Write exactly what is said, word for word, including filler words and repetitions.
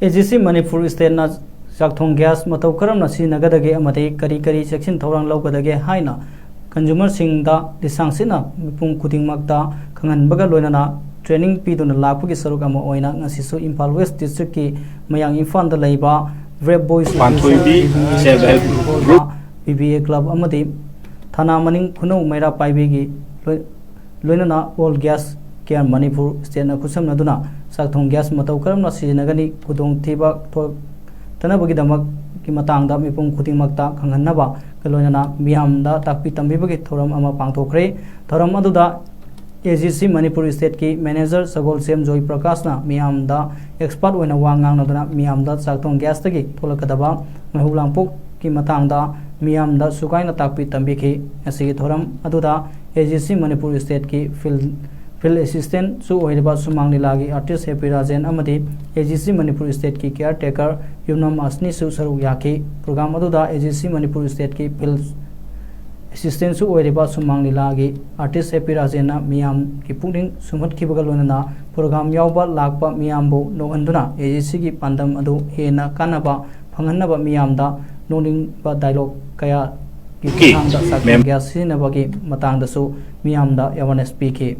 A G C Manipur ꯁ꯭ꯇꯦꯠꯅ ꯆꯥꯛꯊꯣꯡ gas ꯃꯇꯧ ꯀꯔꯝꯅ ꯁꯤꯖꯤꯟꯅꯒꯗꯒꯦ ꯑꯃꯗꯤ ꯀꯔꯤ ꯀꯔꯤ ꯆꯦꯛꯁꯤꯟ ꯊꯧꯔꯥꯡ ꯂꯧꯒꯗꯒꯦ ꯍꯥꯏꯅ ꯀꯟꯖꯨꯃꯔꯁꯤꯡꯗ ꯂꯤꯁꯥꯡꯁꯤꯠꯅ ꯃꯤꯄꯨꯝ ꯈꯨꯗꯤꯡꯃꯛꯇ ꯈꯪꯍꯟꯕꯒ ꯂꯣꯏꯅꯅ ꯇ꯭ꯔꯦꯅꯤꯡ ꯄꯤꯗꯨꯅ ꯂꯥꯛꯄꯒꯤ ꯁꯔꯨꯛ ꯑꯃ ꯑꯣꯏꯅ ꯉꯁꯤꯁꯨ ꯏꯝꯐꯥꯜ ꯋꯦꯁ ꯗꯤꯁꯇ꯭ꯔꯤꯛꯀꯤ ꯃꯌꯥꯡ ꯏꯝꯐꯥꯜꯗ ꯂꯩꯕ ꯕ꯭ꯔꯦꯞ ꯕꯣꯏꯁ ꯄꯥꯟꯊꯣꯏꯕꯤ Self Help Group B B A club ꯑꯃꯗꯤ ꯊꯥꯅꯥ ꯃꯅꯤꯡ ꯈꯨꯅꯧ ꯃꯩꯔꯥ ꯄꯥꯏꯕꯤꯒꯤ ꯂꯣꯏ-, ꯂꯣꯏꯅꯅ ꯑꯣꯜ ꯒ꯭ꯌꯥꯁ ꯀꯦꯌꯔ ꯃꯅꯤꯄꯨꯔ ꯁ꯭ꯇꯦꯠꯅ ꯈꯨꯠꯁꯝꯅꯗꯨꯅ ꯆꯥꯛꯊꯣꯡ ꯒ꯭ꯌꯥꯁ ꯃꯇꯧ ꯀꯔꯝꯅ ꯁꯤꯖꯤꯟꯅꯒꯅꯤ, ꯈꯨꯗꯣꯡꯊꯤꯕ ꯊꯣꯛꯇꯅꯕꯒꯤꯗꯃꯛꯀꯤ ꯃꯇꯥꯡꯗ ꯃꯤꯄꯨꯝ ꯈꯨꯗꯤꯡꯃꯛꯇ ꯈꯪꯍꯟꯅꯕꯒ ꯂꯣꯏꯅꯅ ꯃꯤꯌꯥꯝꯗ ꯇꯥꯛꯄꯤ ꯇꯝꯕꯤꯕꯒꯤ ꯊꯧꯔꯝ ꯑꯃ ꯄꯥꯡꯊꯣꯛꯈ꯭ꯔꯦ꯫ ꯊꯧꯔꯝ ꯑꯗꯨꯗ ꯑꯦ ꯖꯤ ꯁꯤ ꯃꯅꯤꯄꯨꯔ ꯁ꯭ꯇꯦꯠꯀꯤ ꯃꯦꯅꯦꯖꯔ ꯁꯒꯣꯜꯁꯦꯝ ꯖꯣꯏ ꯄ꯭ꯔꯀꯥꯁꯅ ꯃꯤꯌꯥꯝꯗ ꯑꯦꯛꯁꯄꯥꯔꯠ ꯑꯣꯏꯅ ꯋꯥ ꯉꯥꯡꯅꯗꯨꯅ ꯃꯤꯌꯥꯝꯗ ꯆꯥꯛꯊꯣꯡ ꯒ꯭ꯌꯥꯁꯇꯒꯤ ꯊꯣꯛꯂꯛꯀꯗꯕ ꯃꯩꯍꯧ ꯂꯥꯡꯄꯣꯛꯀꯤ ꯃꯇꯥꯡꯗ ꯃꯤꯌꯥꯝꯗ ꯁꯨꯒꯥꯏꯅ ꯇꯥꯛꯄꯤ ꯇꯝꯕꯤꯈꯤ꯫ ꯉꯁꯤꯒꯤ ꯊꯧꯔꯝ ꯑꯗꯨꯗ ꯑꯦ ꯖꯤ ꯁꯤ ꯃꯅꯤꯄꯨꯔ ꯁ꯭ꯇꯦꯠꯀꯤ ꯐꯤꯜ, ꯐꯤꯜ ꯑꯦꯁꯤꯁꯇꯦꯟꯠꯁꯨ ꯑꯣꯏꯔꯤꯕ ꯁꯨꯃꯥꯡ ꯂꯤꯂꯥꯒꯤ ꯑꯥꯔꯇꯤꯁ ꯍꯦꯄꯤ ꯔꯥꯖꯦꯟ ꯑꯃꯗꯤ ꯑꯦ ꯖꯤ ꯁꯤ ꯃꯅꯤꯄꯨꯔ ꯁ꯭ꯇꯦꯠꯀꯤ ꯀꯤꯌꯥꯔ ꯇꯦꯀꯔ ꯌꯨꯝꯅꯥꯝ ꯑꯁꯅꯤꯁꯨ ꯁꯔꯨꯛ ꯌꯥꯈꯤ꯫ ꯄ꯭ꯔꯣꯒ꯭ꯔꯥꯝ ꯑꯗꯨꯗ ꯑꯦ ꯖꯤ ꯁꯤ ꯃꯅꯤꯄꯨꯔ ꯁ꯭ꯇꯦꯠꯀꯤ ꯐꯤꯜ ꯑꯦꯁꯤꯁꯇꯦꯟꯠꯁꯨ ꯑꯣꯏꯔꯤꯕ ꯁꯨꯃꯥꯡ ꯂꯤꯂꯥꯒꯤ ꯑꯥꯔꯇꯤꯁ ꯍꯦꯄꯤ ꯔꯥꯖꯦꯟꯅ ꯃꯤꯌꯥꯝꯒꯤ ꯄꯨꯛꯅꯤꯡ ꯁꯨꯝꯍꯠꯈꯤꯕꯒ ꯂꯣꯏꯅꯅ ꯄ꯭ꯔꯣꯒ꯭ꯔꯥꯝ ꯌꯥꯎꯕ ꯂꯥꯛꯄ ꯃꯤꯌꯥꯝꯕꯨ ꯅꯣꯛꯍꯟꯗꯨꯅ ꯑꯦ ꯖꯤ ꯁꯤꯒꯤ ꯄꯥꯟꯗꯝ ꯑꯗꯨ ꯍꯦꯟꯅ ꯀꯥꯟꯅꯕ ꯐꯪꯍꯟꯅꯕ ꯃꯤꯌꯥꯝꯗ ꯅꯣꯛꯅꯤꯡꯕ ꯗꯥꯏꯂꯣꯒ ꯀꯌꯥꯒꯤ ꯀꯤ ꯈꯨꯠꯊꯥꯡꯗ ꯆꯥꯛꯊꯣꯡ ꯃꯦꯝ꯫ ꯒ꯭ꯌꯥꯁ ꯁꯤꯖꯤꯟꯅꯕꯒꯤ ꯃꯇꯥꯡꯗꯁꯨ ꯃꯤꯌꯥꯝꯗ ꯑꯦꯋꯥꯔꯅꯦꯁ ꯄꯤꯈꯤ꯫